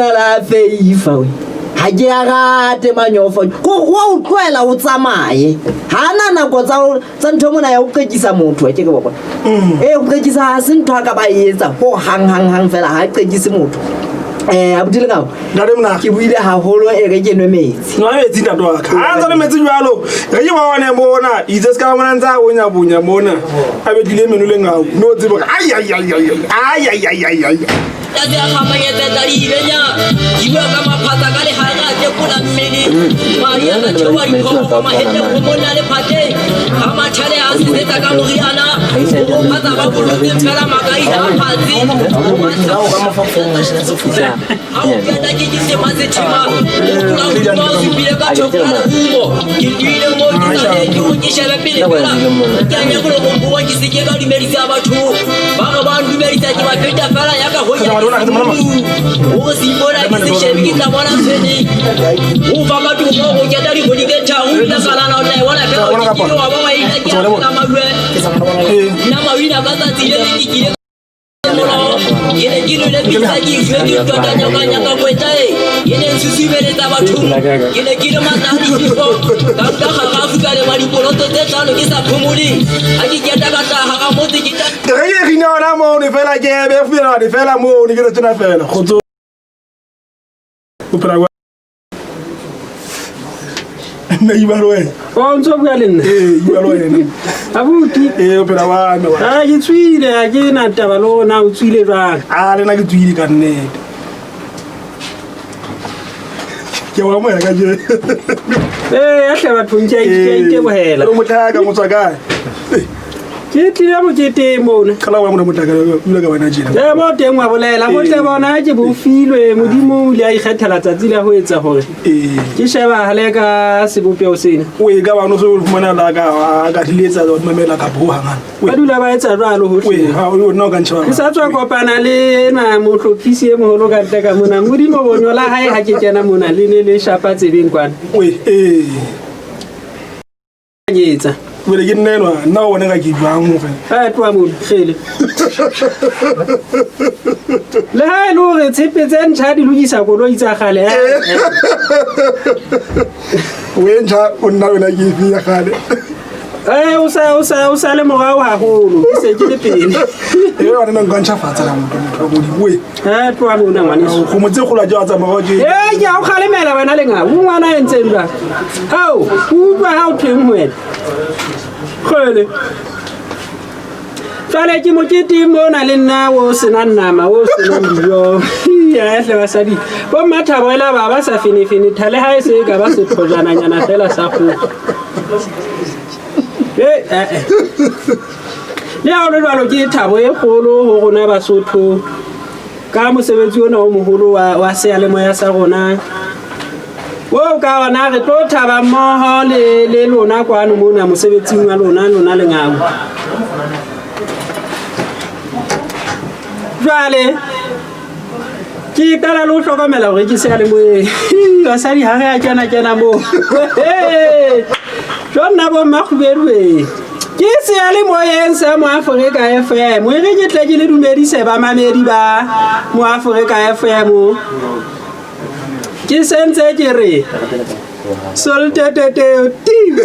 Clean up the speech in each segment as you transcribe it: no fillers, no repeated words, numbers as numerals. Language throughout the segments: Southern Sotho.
La feifa we. Ha ke a rate manyofo. Ko wa o tlohela o tsamaye. Ha na nako tsa tsa ntho mona ya ho qekisa motho ke ke bona. Eh ho qekisa ha se ntho a ka ba e etsa ho hang hang hang fela ha qekise motho. Eh abuti Lengau. Ntate Mna. Ke buile haholo e re ke nwe metsi. Nwa metsi ntate wa ka. Ha tsone metsi jwalo. Re ke ba one mona. Itse se ka mona ntsa bonya bonya mona. A betlile meno Lengau. No tsebo. Ai ai ai ai. Ai ai ai ai ai. Tate a kgapanyetsetsa diibenya di bua ka maphatsa ka lehare a tekola mmele madi a ka theoha diphooko kwa mahetleng go monna le phatleng ga mathale a sesetsa ka moriana o phatsa ba bolotseng fela makaila a phatse ga o keta ke ke sema sethema o tlola hodimo o supile ka thoko ya lerumo ke tiile mo ke sa ke go ke shebe pele fela ke a nyakolo go bua ke seke ka dumedisa batho ba re ba ndumedisa ke ba feta fela ya ka hoja gore se ipona ke se shebe ke tla bona tshwene o fa ka tumo go keta dikgwedi tse tharo o tla kalana o tla e bona fela o ke kile wa ba wa ina ke a tla malwe nna mawina ka tsatsi le le ke kile ke ne ke nwele pitsa ke jwe ke tota nyakanyaka kwetla e e ne nsusumeletsa bathong ke ne ke le matla a difefo ka nka garafu ka lema dipoloto tse tlhano ke sa phomole ga ke keta ka tla gara motse ke tla Re ke rina ona mono fela ke be fela fela mono ke tsena fela. Kgotso. O phela kwa. Nna ibua le wena. O ntse o bua le nna? Ee, ibua le wena. Abuti. Ee, o phela wa me. A ke tswile, ha ke na taba le ona o tswile jwang. A le nna ke tswile ka nnete. Ke wa amohela ka je. Ee, hle bathong ke a itebohela. O motlaka motswa kae? Ke tlile moketeng mona. Qala wa mona motlaka o ile ka wena tjena. Ee, mo teng wa bolela botle bona ke bo filwe modimo o ile a ikgethela tsatsi la ho etsa hore Ee. ke shebahale ka sebopeho sena. O e ka ba no so fumana la ka a ka diletsa o mamela ka bo hangana. Ba dula ba etsa jwalo O hohle. ha o nna o ka ntjheba. Ke sa tswa kopana le ena mohlophisi e moholo ka ntle ka mona. Modimo bonyo la hae ha ke kena mona le ne le shapa tsebeng kwana. O ee. Etsa. Wele ke nna enwa nna o bona ka ke jwang hore. Ha tloha mono kgele. Le ha e le hore tshepe tse ntjha di lokisa koloi tsa kgale. O e ntjha o nna wena ke efe ya kgale. Eh o sa o sa o sa le morao haholo ke se ke le pele. E yona nna nka ntjhafatsa la motho motho wa modimo we. Eh tloha mona ngwaneso. Kgomo tse kgolo ha ke wa tsamaya wa ke. Eh ke a o kgalemela wena lengau o ngwana a entseng jwang? Hao, o utlwa ha o thweng ho wena? Kgele. Jwale ke moketeng mona le nna o senang nama o senang dijo. Ya hle basadi. Bo Mmathabo ela ba ba sa fenefene thale ha e se e ka ba sethojananyana fela sa kgogo. Eh eh. eh. Le ha ho le jwalo ke thabo e kgolo ho rona Basotho ka mosebetsi ona o moholo wa, wa seyalemoya sa rona o ka ona re tlo thaba mmoho le, le lona kwano mona mosebetsing wa lona lona lengau jwale ke qala le ho hlokomela hore ke seyalemoyeng basadi ha re a kena kena moo jo nna bo mmakgubedu ke seyalemoyeng sa moaforika fm e re ke tle ke le dumedise bamamedi ba moaforika fm ke sentse ke re soltetete tim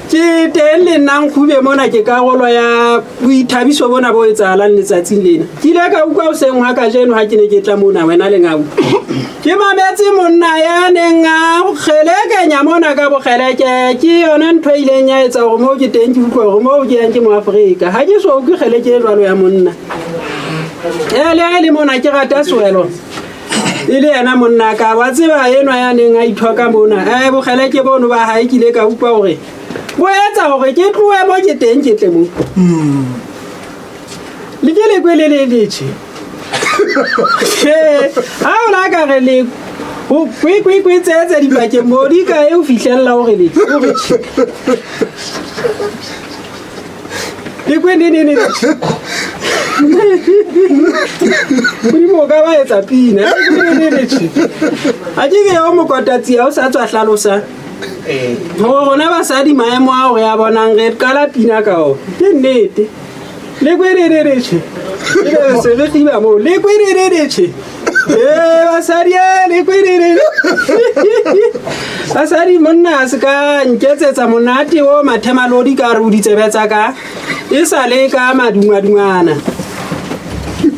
ke teng le nna nkgube mona ke karolo ya boithabiso bona bo etsahalang letsatsing lena ke ile ka utlwa o seng hwa kajeno ha ke ne ke tla mona wena lengau ke mametse monna ya neng a kgelekenya mona ka bokgeleke ke yona ntho e ileng ya etsa gore moo ke teng ke utlwa gore moo ke yang ke mo Afrika ha ke so utlwe kgeleke e jwalo ya monna e le ha e le mona ke rata sewelo e le yena monna ka wa tseba enwa ya neng a ithoka mona e bokgeleke bono ba hae ke ile ka utlwa gore bo etsa gore ke tlohe mo ke teng ke tle mo le ke lekwe le le letšhe ha o la ka re le kwekwekwe tsetse dipakeng mo di ka e o fitlhelela gore le gore tšhe lekwe ne ne ne modimo o ka ba etsa pina a ke ke ya o mokotatsia o sa tswa hlalosa gore rona basadi maemo ao re a bonang re qala pina ka ona ke nnete. Lekwerereretšhe ebe se re tlima moo lekwerereretšhe ee basadi e lekwerere basadi monna a se ka nketsetsa monate o mathemalodi ka re o ditsebe tsa ka e sa le ka madungwadungwana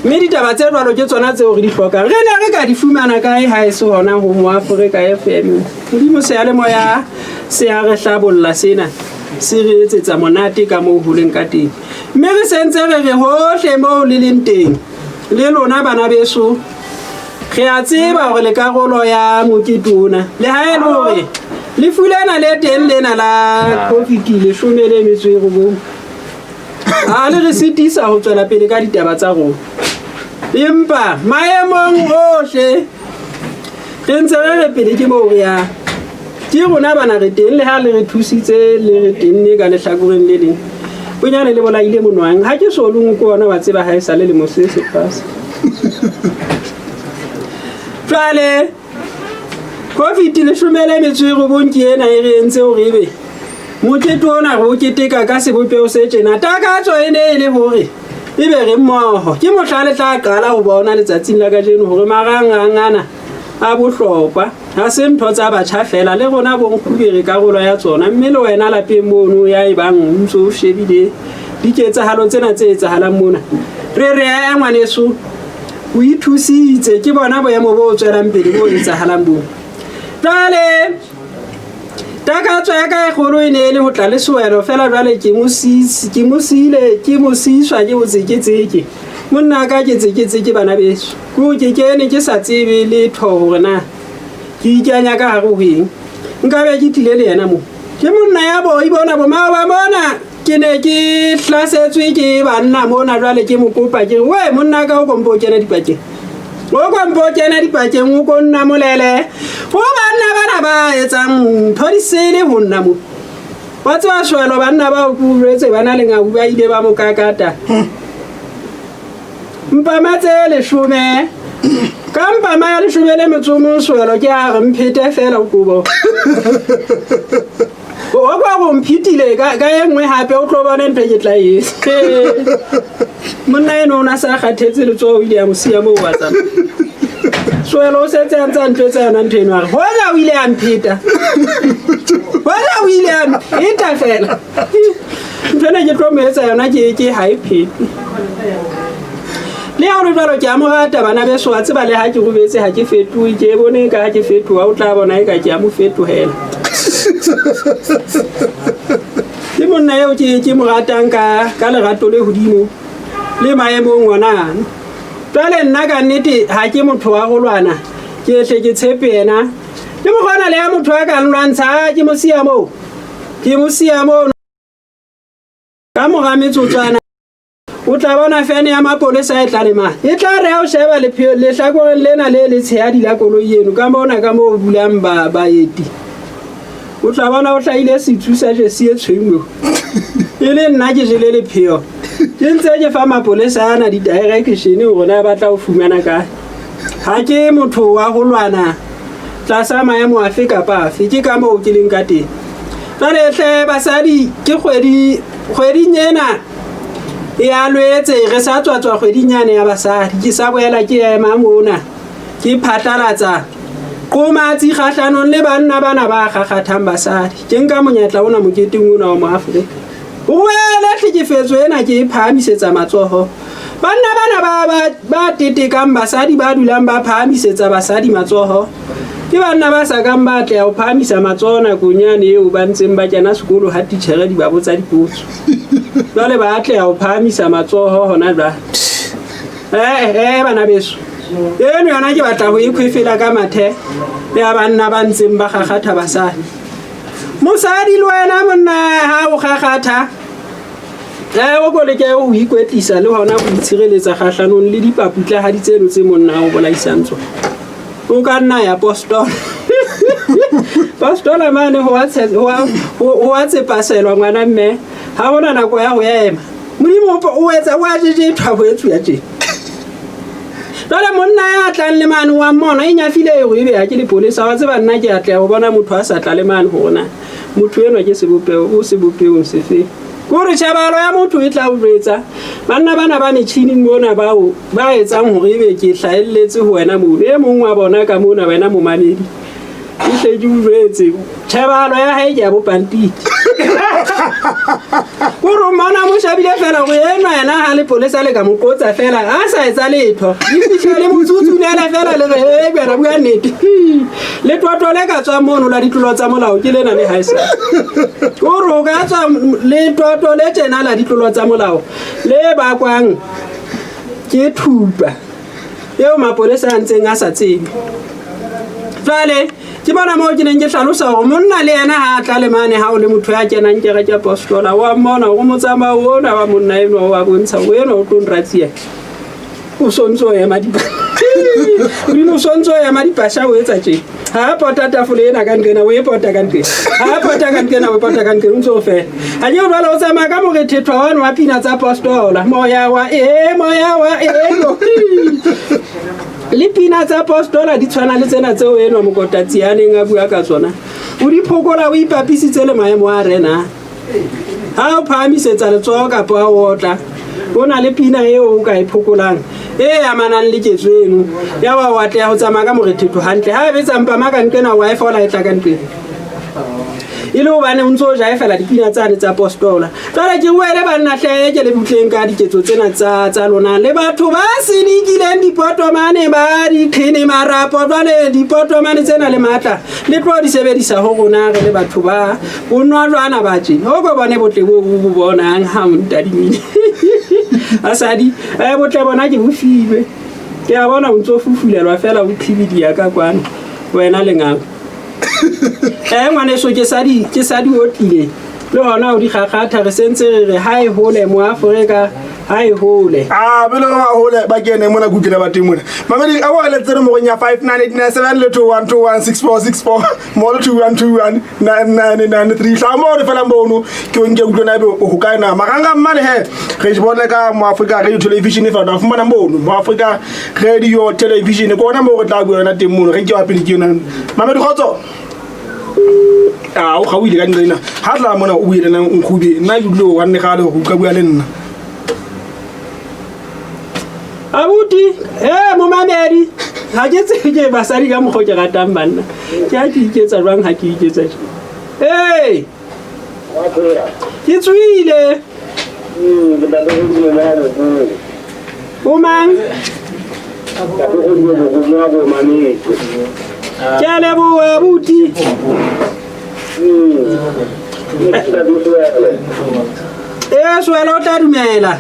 mme ditaba tse jwalo ke tsona tseo re di hlokang re ne re ka di fumana kae ha e se hona ho moaforika fm modimo seyalemoya se a re hlabolla sena se re etsetsa monate ka moo ho leng ka teng mme re sentse re re hohle moo le leng teng le lona bana beso re a tseba hore le karolo ya mokete ona le ha e le hore lefu lena le teng lena la covid leshome le metso e robong a le re sitisa ho tswela pele ka ditaba tsa rona empa maemong ohle re ntse re re pele ke moo re yang ke rona bana re teng le ha le re thusitse le re tenne ka lehlakoreng le leng bonyane le bolaile monwang ha ke so leng ko ona wa tseba ha e sa le lemo se se pasa jwale covid leshome le metso e robong ke ena e re entse hore ebe mokete ona re o keteka ka sebopeho se tjena takatso e ne e le hore ebe re mmoho ke mohla le tla qala ho bona letsatsing la kajeno hore marangrang ana a bohlokwa ga se ntho tsa batjha fela le rona bonkgubere karolo ya tsona mme le wena lapeng mono ya e bang o ntse o shebile diketsahalo tsena tse etsahalang mona re re ee ngwaneso o ithusitse ke bona boemo bo tswelang pele bo etsahalang boo jwale takatso ya ka e kgolo e ne e le ho tla le sewelo fela jwale ke mo siile ke mo siiswa ke botseketseke monna ka ke tseketseke bana beso ko ke kene ke sa tsebe letho hore na ke ikanya ka gare go eng nka be ke tlile le yena mo ke monna ya boi bona bomaoba mona ke ne ke hlasetswe ke banna mona jwale ke mo kopa ke re we monna ka o kompo o kena dipakeng o kompo o kena dipakeng o ko nna molele go banna bana ba etsang ntho di sele go nna mo wa tseba shwelo banna bao ke utlwetse ba na le ngau ba ile ba mo kakata mpama tse leshome ka mpama ya leshome le metso mong sewelo ke a re mphete fela kobo o kwa go mphetile ka e nngwe gape o tlo bone ntho e ke tla e monna eno o ne a sa kgathetse letsogo o ile ya mo sia moo wa tsamaya sewelo o setse a ntse a ntlo tsa yona ntho eno a re hoja o ile a mpheta hoja o ile a mpheta fela ntho ena ke tlo mo etsa yona ke ke ha e phete le ha ho le jwalo ke a mo rata bana beso wa tseba le ha ke robetse ha ke fetohe ke e bone ka ha ke fetoha o tla bona e ka ke a mo fetohela ke monna eo ke ke mo ratang ka ka lerato le hodimo le maemong ona ano jwale nna ka nnete ha ke motho wa go lwana ke hle ke tshepe yena le mokgona le ya motho a ka nlwantsha ke mo siya moo ke mo siya moo ka mora metsotswana o tla bona fene ya mapolesa e tla lema e tla re ha o sheba lehlakoreng lena le letshehadi la koloi eno ka mona ka moo o dulang baeti o tla bona o hlahile setsu sa jesi e tshweu moo e le nna ke jele lepheo ke ntse ke fa mapolesa ana di-direction hore na ba tla o fumana kae ha ke motho wa ho lwana tlasa maemo afe kapa afe ke ka moo ke leng ka teng jwale hle basadi ke kgwedi kgweding ena ya lwetse re sa tswatswa kgweding yane ya basadi ke sa boela ke ema mona ke phatlalatsa qomatsi kgahlanong le banna bana ba kgakgathang basadi ke nka monyetla ona moketeng ona wa moafrika Boele tlhekefetso ena ke e phahamisetsa matsoho. Banna bana ba ba ba tetekang basadi ba dulang ba phahamisetsa basadi matsoho ke banna ba sa kang ba atleha ho phahamisa matsoho nakong yane eo ba ntseng ba kena sekolo ha titjhere di ba botsa dipotso. Jwale ba atleha ho phahamisa matsoho hona jwale. Eh eh bana beso. Eno yona ke batla ho e khwefela ka mathe ya banna ba ntseng ba kgakgatha basadi. Mosadi le wena monna ha o kgakgatha o ko leke ho ikwetlisa le hona ho itshireletsa kgahlanong le dipaputlahadi tseno tse monna o bolaisang tsona. O ka nna ya postola. Postola mane ho a tsepaselwa ngwana mme ha hona nako ya ho ema. Modimo o etsa o a jejethwa ho etsuwa tje. Jwale monna ya tlang le mane wa mmona e nyafile e ebe ha ke lepolesa wa tseba nna ke atleha ho bona motho a sa tla le mane hore na motho enwa ke sebopeho o sebopehong sefe. Kore tjhebahalo ya motho e tla o jwetsa. Banna bana ba metjhining mona bao ba etsang hore ebe ke hlahelletse ho wena mono. E mong wa bona ka mona wena momamedi. Ke hle ke o jwetse. Tjhebahalo ya hae ke ya bopantiti. Kore o mmona mo shebile fela hore enwa yena ha lepolesa le ka mo qotsa fela a sa etsa letho. Le fihla le mo tsutsunela fela le re he bjana bua nnete. Letoto le ka tswang mono la ditlolo tsa molao ke lena le haesa. Kore o ka tswa letoto le tjena la ditlolo tsa molao le bakwang ke thupa eo mapolesa a ntseng a sa tsebe. Jwale ke bona moo ke neng ke hlalosa hore monna le yena ha a tla le mane ha o le motho ya kenang kereke ya apostola wa mmona hore motsamao ona wa monna enwa wa bontsha hore enwa o tlo nratsia. O sontso o ema Modimo o sontso o ema dipasha o etsa tje. Ha a pota tafole ena ka nqena o e pota ka nqena. Ha a pota ka nqena o e pota ka nqena o ntso o fela. Ha ke jwale o tsamaya ka morethetho wane wa pina tsa apostola. Moya wa e moya wa e Le pina tsa apostola di tshwana le tsena tseo enwa mokotatsi a neng a bua ka tsona. O di phokola o ipapisitse le maemo a rena. Ha o phahamisetsa letsoho kapa a o otla, o na le pina eo o ka e phokolang e amanang le ketso eno. Ya ba o atleha ho tsamaya ka morethetho hantle. Ha e betsa mpama ka nqena wa e fola e tla ka nqena. E le hobane o ntso o jaefela dipina tsane tsa apostola. Jwale ke wele banna hle ke le butleng ka diketso tsena tsa tsa lona le batho ba senikileng dipotomane ba diqhene marapo. Jwale dipotomane tsena le matla le tlo di sebedisa ho rona re le batho ba o nwa jwana ba tje. O ko bone botle bo bo bo bonang ha o ntadimile. Basadi, botle bona ke bo filwe. Ke a bona o ntso fufulelwa fela o phibidia ka kwano wena lengau. Ngwaneso ke sa di ke sa di otlile. Le hona o di kgakgatha re sentse re re ha e hole mo Afrika ha e hole. Ah, pele re ba hole ba kene mona kutlele ba teng mona. Mamedi a wa letse nomorong ya 59897 le 21216464 mo le 21219993. Hla mo re fela mono ke o nke utlwe na ebe o ho kae na. Maranga mmane he re bone ka mo Afrika Radio Television fa da fumana mono mo Afrika Radio Television ko ona mo re tla bua yona teng mono re nke wa pele ke yona. Mamedi kgotso. A o ga o ile ka nqena. Ha tla mona o buile nna nkgube nna ke dule o wanne gale go ka bua le nna. Abuti, momamedi, ha ke tsebe ke basadi ka mokgwa o ke ratang banna. Ke ha ke iketsa jwang ha ke iketsa tje. Ee. Ke tswile. O mang? Ke a leboha abuti. Swela o tla dumela.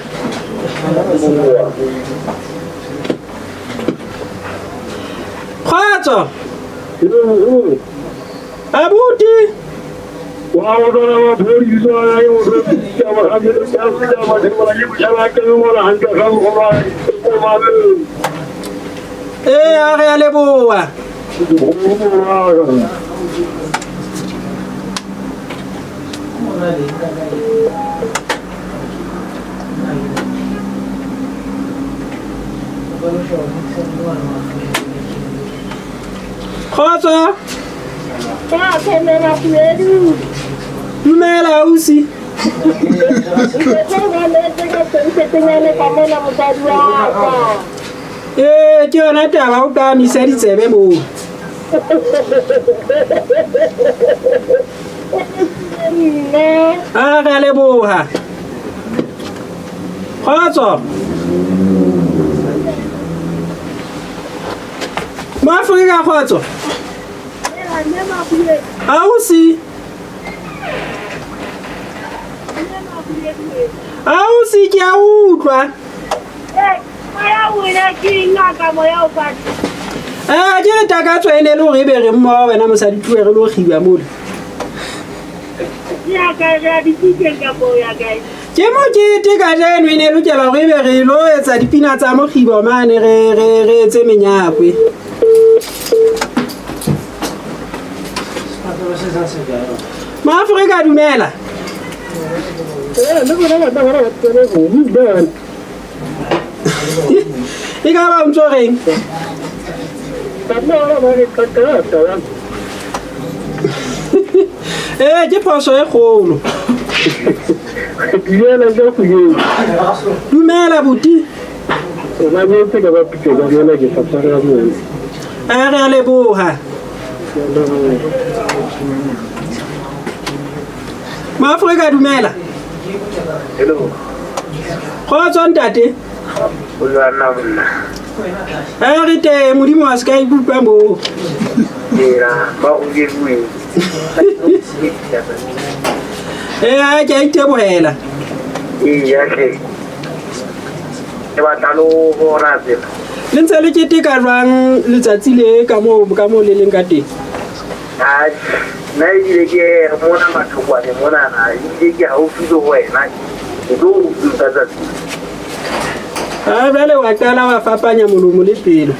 Kgotso. Abuti. A re a leboha. Kgotso. Dumela ausi. Ke yona taba o ka misa ditsebe moo. A re a leboha. Kgotso. Mo Afrika kgotso. Ausi. Ausi ke a utlwa. Ke re takatso e ne le hore ebe re mmoho wena mosadi tlohe re lo kgiba mole. Ke mokete kajeno e ne lokela hore ebe re lo etsa dipina tsa mokgibo mane re re re etse menyakwe. Maafrika dumela. E ka ba o ntso reng? Ke phoso e kgolo. Dumela ka kgwedi. Dumela buti. O mametse ka ba pitso ka mona ke sa tshwara mona. A re a leboha. Maafrika dumela. Hello. Kgotso ntate. O jwang na monna? A re teng modimo wa se ka ikutlwa moo. Era, ba go bueng. Ee, ke a itebohela. Eya hle. Ke batla le ho bona tsela. Le ntse le keteka jwang letsatsi le ka moo ka moo le leng ka teng? Atjhe, nna ebile ke mona mathokwane monana, ebile ke haufi le wena. Ke tlo o utlwa tsatsi. A jwale wa qala wa fapanya molomo le pelo.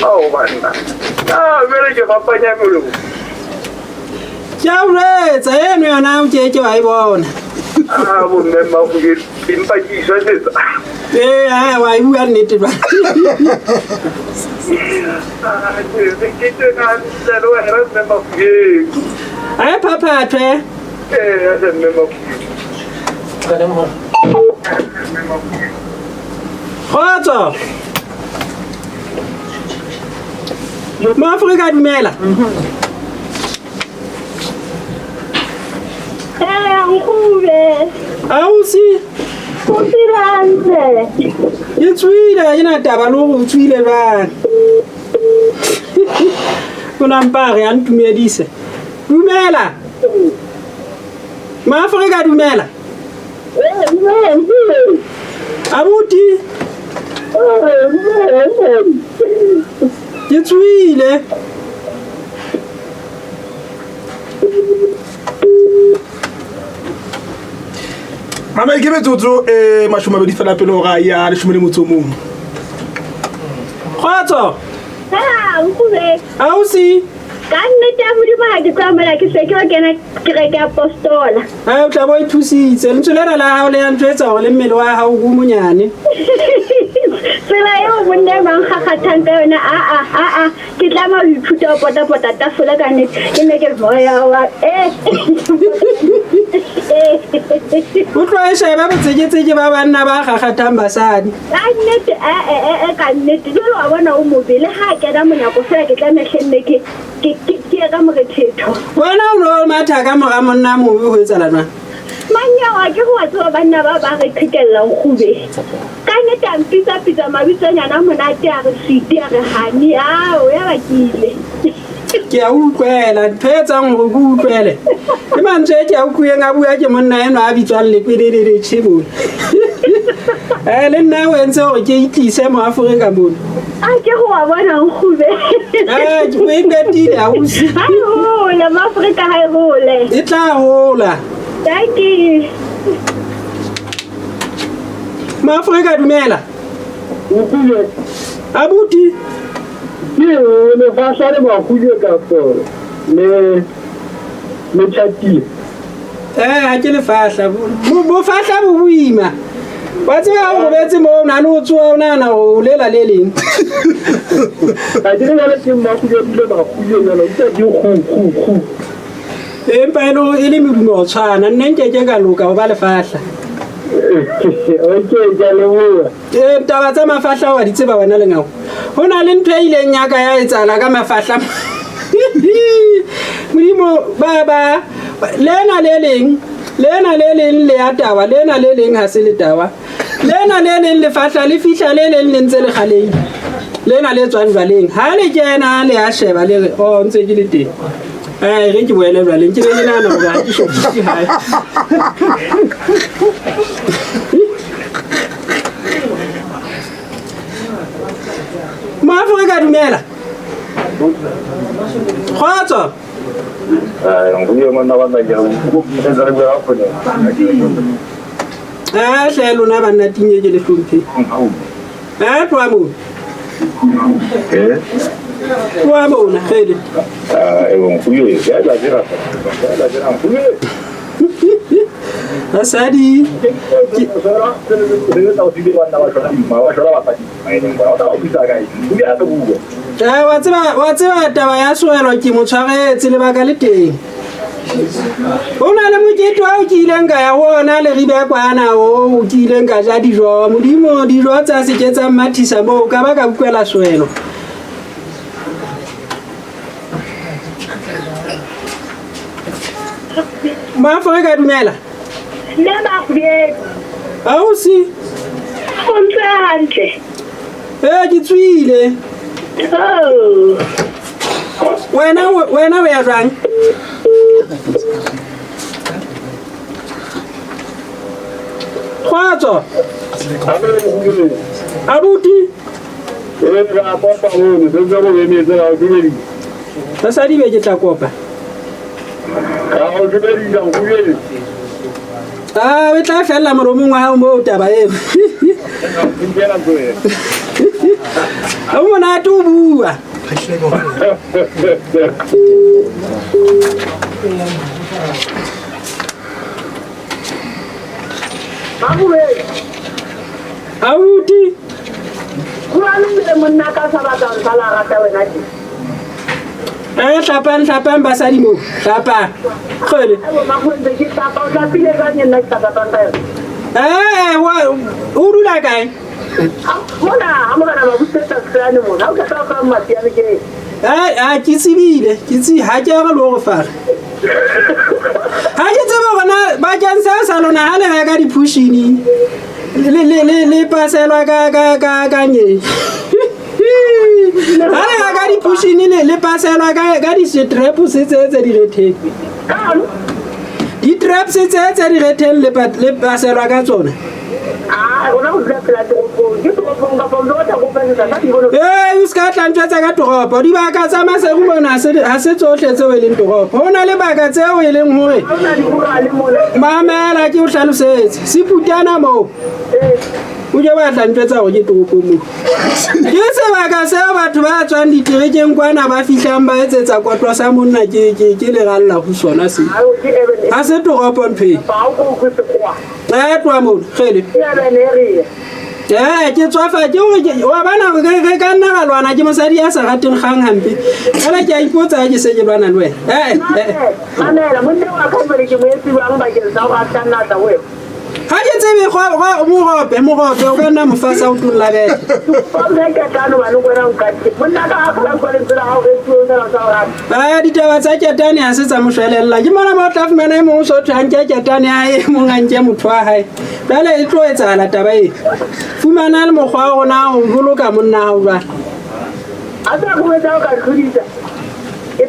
Ao banna. Ah, jwale ke fapanya molomo. Ke a o jwetsa eno yona o ke ke wa e bona. Ah, bomme mmago ke mpa ke iswasetsa. Ee, a wa e bua nnete jwale. Ah, ke ke tena hantle le wena mme Mafokeng. A e phaphathwe. Ee, hle mme Mafokeng. Kgotso. Moafrika dumela. Ee, nkgube. Ausi. O phela hantle. Ke tswile ha ke na taba le hore o tswile jwang. O na mpa a re a ntumedise. Dumela. Maafrika dumela. Abuti. Ke tswile. Mama ke metsotso e 20 fela pele hora ya 18. Kgotso. Ha, nkgube. Ausi. Ka nnete ya Modimo ha ke tloha mona ke se ke yo kena kereke ya apostola. A o tla bo ithusitse. Lentswe lena la hao le ya ntjwetsa hore le mmele wa hao o monyane. Tsela eo monna e mang kgakgathang ka yona a a a a ke tlameha ho ithuta ho potapota tafole ka nnete. Ke nne ke moya wa eh. O tlo e sheba botseketseke ba banna ba kgakgathang basadi. Ka nnete eh eh eh ka nnete jwale wa bona o mobe le ha kena monyako fela ke tlameha hle nne ke ke ke ke ye ka morethetho. Wena o no matha ka mora monna mobe ho etsahala jwang? Mannyeo a ke re wa tseba banna ba ba re qhekella nkgube. Ka nnete a mpitsa pitsa mabitsonyana a monate a re sweetie a re honey ao ya ba ke ile. Ke a utlwela ntho e etsang hore ke utlwele. Ke mantswe e ke a utlwileng a bua ke monna enwa a bitswang Lekwededede Tjhebole. Eh le nna o entse hore ke itlise mo Afrika mona. A ke go wa bona nkgube. Eh o e qetile ausi. Ha e hole mo Afrika ha e hole. E tla hola. Thank you. Maafrika dumela. Nkgube. Abuti. Ke lefahla le makgube kapo le le tjhatile? Eh, ha ke lefahla. Bofahla bo boima. Wa tseba ha o robetse moo o na le ho tsoha o nahana hore o lela le leng. Ha ke re jwale ke mmakgube ebile makgube jwale, utlwa ke kgu kgu kgu. Empa e le e le medumo ho tshwana, nna nkeke ka loka ho ba lefahla. Okay, ke a leboha. Ee, taba tsa mafahla wa di tseba wena Lengau. Ho na le ntho e ileng ya ka ya etsahala ka mafahla. Modimo ba ba lena le leng lena le leng le ya tawa lena le leng ha se le tawa lena le leng lefahla le fihla le leng le ntse le kgaleile lena le tswang jwaleng ha le kena le a sheba le re oh ntse ke le teng eh re ke boele jwaleng ke be ke nahana hore ha ke so fihle hae. Moafrika dumela. Kgotso. Eh hle lona banna tinye ke le hlomphe. Eh tloha moo. Eh? Tloha mona kgele. Ah, e bon, ya la dira. Ya la dira. Basadi. Eh, wa tseba wa tseba taba ya soelwa ke mo tshwaretse lebaka le teng. Ho na le mokete ao ke ileng ka ya ho ona leribe kwana oo ke ileng ka ja dijo. Modimo dijo tsa se ke tsa mmathisa moo ka ba ka utlwela swelo. Maaforika dumela. Nna Makgubedi. Ausi. O ntse hantle. Ee ke tswile. Oh. Wena wena o ya jwang? Kgotso. Abuti. Basadi be ke tla kopa. A o tla fella molomong wa hao moo taba eo. O monate o bua. Abuti. Monna ka sa batlang sa la rata wena ke. Eh hlapang hlapang basadi moo. Hlapang. Kgwele. Eh wa o dula kae? Mona ha morena ba busetsa tsane mona. Ha o ka ka matiane ke. Eh a ke tsebile, ke tse ha ke re lo re fara. Ha ke tsebe hore na bakeng seo sa lona ha le reka diphushini le le le le paselwa ka ka ka ka nye. Ha le reka diphushini le le paselwa ka ka di-straps tse tse di retheng. Di-traps tse tse di retheng le le paselwa ka tsona. Ee, o se ka tla ntjwetsa ka toropo. Dibaka tsa Maseru mona ha se tsohle tseo e leng toropo. Ho na le baka tseo e leng hore mamela ke o hlalosetse. Seputana moo. O ke wa tla ntjwetsa hore ke toropong moo. Ke sebaka seo batho ba tswang diterekeng kwana ba fihlang ba etsetsa kotlo sa monna ke ke ke leralla ho sona se. Ha se toropo ntho e. Eh tloha mono, kgele. Eh ke tswafa ke hore ke wa bana re ka nna ra lwana ke mosadi ya sa rateng kgang hampe. Jwale ke a ipotsa ha ke se ke lwana le wena. Eh eh. Mamela monna wa ka jwale ke mo etse jwang bakeng sa hore a ska nna a tla ho wena? Ha ke tsebe morope morope o ka nna mofasa o tlong labela. Ba ditaba tsa ketane ha se tsa mo shwelella. Ke mona mo o tla fumana e mong o so thwe a nke ketane ya hae, e mong a nke motho wa hae. Jwale e tlo etsahala taba e. Fumana le mokgwa wa rona ho boloka monna hao jwale. Ee,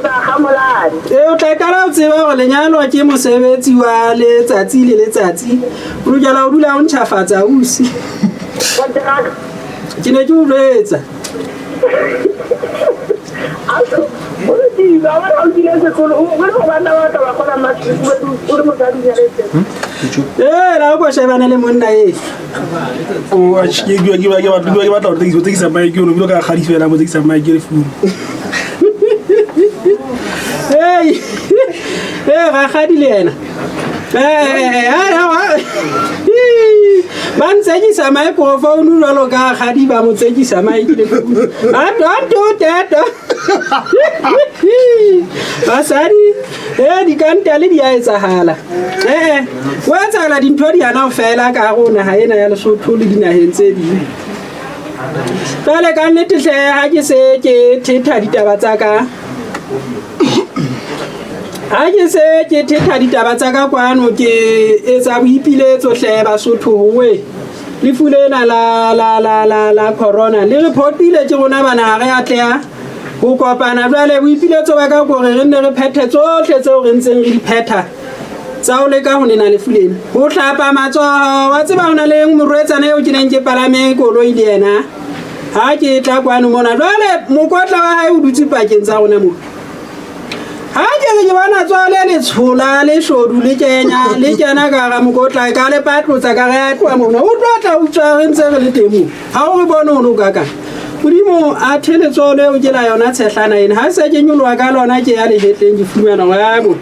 o tla qala ho tseba hore lenyalo ke mosebetsi wa letsatsi le letsatsi. O lokela ho dula o ntjhafatsa ausi. Ke ne ke o jwetsa. Ee, la o ko shebana le monna e. O ke ke ke ke batla ke batla ho tsekisa mic ono bile ka kgadi fela mo tsekisa mic le phone. Hey. Hey, rakgadi le yena. Ba ntsekisa microphone jwalo ka rakgadi ba mo tsekisa mic le phone. Ato ato teto. Basadi, eh dikantale di a etsahala. Eh, ho etsahala dintho di hana ho fela ka hare ho naha ena ya Lesotho le dinaheng tse ding. Jwale ka nnete hle ha ke se ke thetha ditaba tsa ka. Ha ke se ke thetha ditaba tsa ka kwano ke etsa boipiletso hle Basotho howe. Lefu lena la la la la la corona le re phoqile ke rona bana ha re atleha ho kopana. Jwale boipiletso ba ka kore re nne re phethe tsohle tseo re ntseng re di phetha tsa ho leka ho nena lefu lena. Ho hlapa matsoho, wa tseba ho na le morwetsana eo ke neng ke palame koloi le yena ha ke tla kwano mona. Jwale mokotla wa hae o dutse pakeng tsa rona mona. Ha ke re ke bona tsoho le letshola le shodu le kenya le kena ka hara mokotla ka le patlotsa ka re a tloha mona. O tlo tla utswa re ntse re le teng moo. Ha o re bone ho no kakang. Modimo a the letsoho leo ke la yona tshehlana ena. Ha se ke nyoloha ka lona ke ya lehetleng ke fumana hore a bo.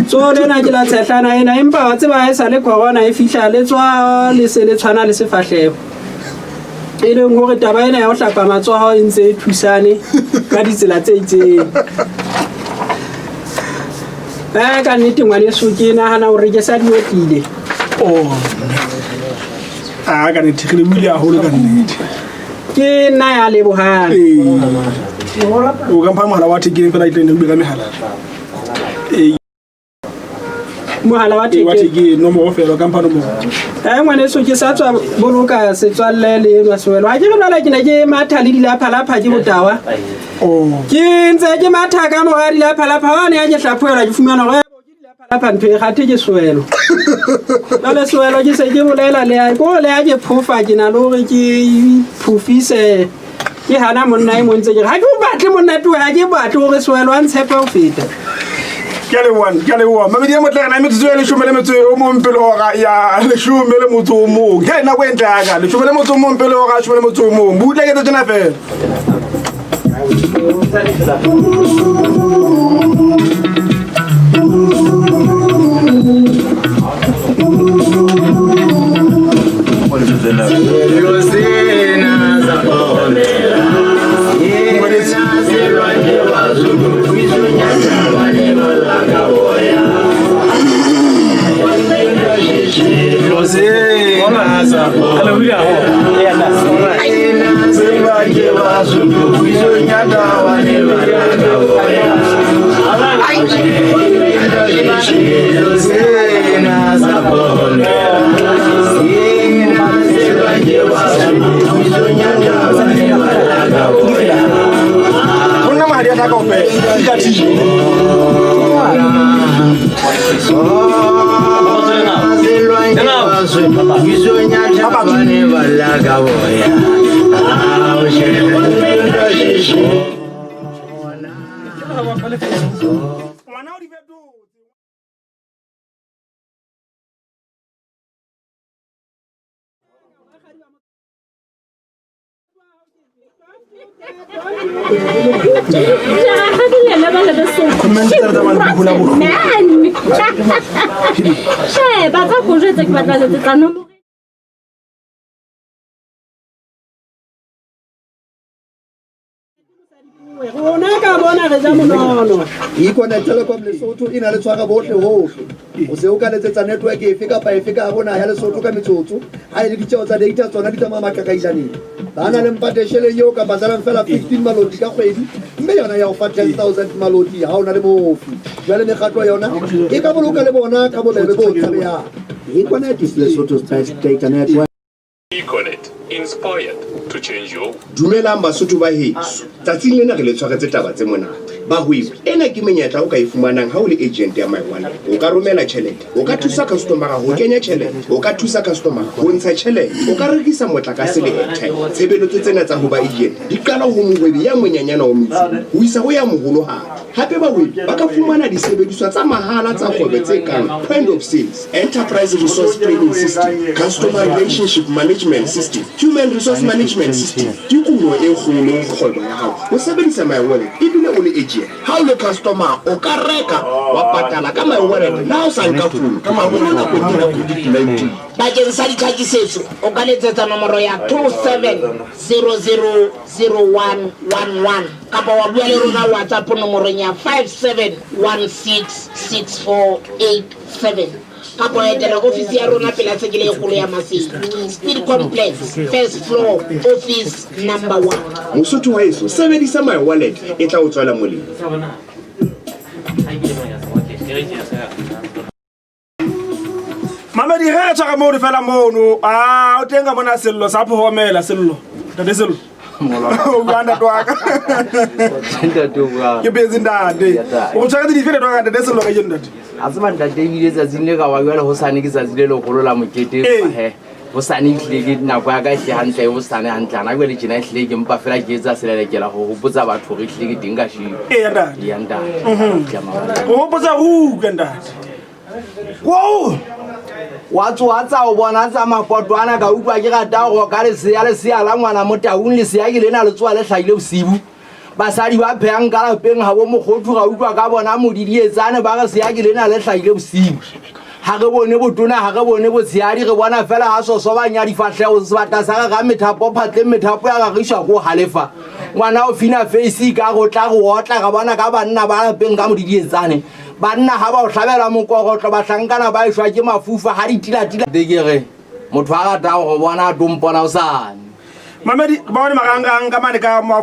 Tsoho lena ke la tshehlana ena empa wa tseba ha e sa le corona e fihla le tswa le se le tshwana le sefahleho. E leng hore taba ena ya ho hlapa matsoho e ntse e thusane ka ditsela tse itseng. Eh ka nnete ngwaneso ke nagana gore ke sa di otlile. Oh. A ka nnete re lebohile haholo ka nnete. Ke nna ya lebohang. Ee. O ka mpha mohala wa thekeng fela e tleng re bue ka mehala. Ee. Mohala wa Ee, wa thekeng. thekeng nomoro fela o ka mpha nomoro. Eh ngwaneso ke sa tswa boloka setswalle le enwa Sewelo. Ha ke re jwale ke ne ke matha le dilaphalapha ke botawa. Oh. Ke ntse ke matha ka mora dilaphalapha wane ha ke hlaphohelwa ke fumana hore ke dilaphalapha ntho e kgathe ke Sewelo. Jwale Sewelo ke se ke bolela le ya ko le ha ke phofa ke na le hore ke phofise ke hana monna e mong ntse ke re ha ke o batle monna towe ha ke batle hore Sewelo a ntshepe ho feta. Ke a leboha, ke a leboha. Mamedi ya motle re na metsotso e leshome le metso o mong pele hora ya leshome le motso o mong. Ke nako e ntle ya ka. Leshome le motso o mong pele hora ya leshome le motso o mong. Butle ke tse tjena fela. Monna mahadi a tla kaofela. Di ka thiba. Ngwana o di fetotse. Batla go jwetsa ke batla letsetsa nomoro. Rona ka bona re ja monono. Econet Telecom Lesotho e na le tshwara bohle hohle. O se o ka letsetsa network efe kapa efe ka hare ho naha ya Lesotho ka metsotso. Ha e le ditjeo tsa data tsona di tsamaya maqakailaneng. Ba na le mpatesheleng eo ka patalang fela 15 maloti ka kgwedi mme yona ya o fa 10,000 maloti ha o na le mofi. Jwale mekgatlo yona e ka boloka le bona ka bobebe bo tshabehang. Econet is Lesotho's best data network. Econet, inspired to change your Dumelang Basotho ba heso. Tsatsing lena re le tshwaretse taba tse monate. Bahwebi, ena ke menyetla o ka e fumanang ha o le agent ya MyOne. O ka romela tjhelete, o ka thusa customer-a ho kenya tjhelete, o ka thusa customer ho ntsha tjhelete, o ka rekisa motlakase le airtime. Tshebeletso tsena tsa ho ba agent di qala ho mohwebi ya monyenyana wa motse ho isa ho ya moholohadi. Hape bahwebi ba ka fumana disebediswa tsa mahala tsa kgwebo tse kang point of sales, enterprise resource planning system, customer relationship management system, human resource management system. Ke kuno e kgolo ho kgwebo ya hao ho sebedisa MyWallet ebile o le agent. Ha o le customer o ka reka wa patala ka MyWallet le ha o sa nka founu, haholo nakong ena ya COVID-19. Bakeng sa ditlhakisetso o ka letsetsa nomoro ya 27000111 kapa wa bua le rona WhatsApp nomorong ya 57166487 kapa wa etela ofisi ya rona pela sekele e kgolo ya Maseru, Speed Complex, first floor, office number 1. Mosotho wa heso, sebedisa MyWallet e tla o tswela molemo. Mamedi ge re tshwara mono fela mono a o teng ka mona sello sa phohomela sello ntate sello o bua ntate wa ka Ntate o bua. ke phetse ntate o tshwaretse dife ntate wa ka ntate sello ka jeno ntate A tseba ntate ebile tsatsing le ka wa jwale hosane ke tsatsi le leholo la mokete Ee. he hosane ehlile ke nako ya ka ehlile hantle hosane hantle hana jwale tjena ehlile ke mpa fela ke etsa selelekela ho hopotsa batho hore ehlile ke teng kasheno. Eya, ntate. Eya ntate. Ke a mamela. o hopotsa ruka ntate Wow! Wa tsoha tsa o bona tsa mapoto ana ka utlwa ke rata ho roka lesea lesea la ngwana motaung lesea ke lena le tsoha le hlahile bosibu. Basadi ba phehang ka lapeng ha bo mokgothu ra utlwa ka bona modidietsane ba re sea ke lena le hlahile bosibu. Ha re bone botona ha re bone botshehadi re bona fela ha sosobanya difahleho sebata sa re ra methapo phatleng methapo ya rariswa ko halefa. Ngwana o fina face ka re o tla re otla ra bona ka banna ba lapeng ka modidietsane. Banna ha ba o hlabela mokorotlo, bahlankana ba eshwa ke mafufa ha ditilatila. Ke re motho a ratang go bona a tompona o sane. Mamedi ba bone marangrang ka mane ka mo.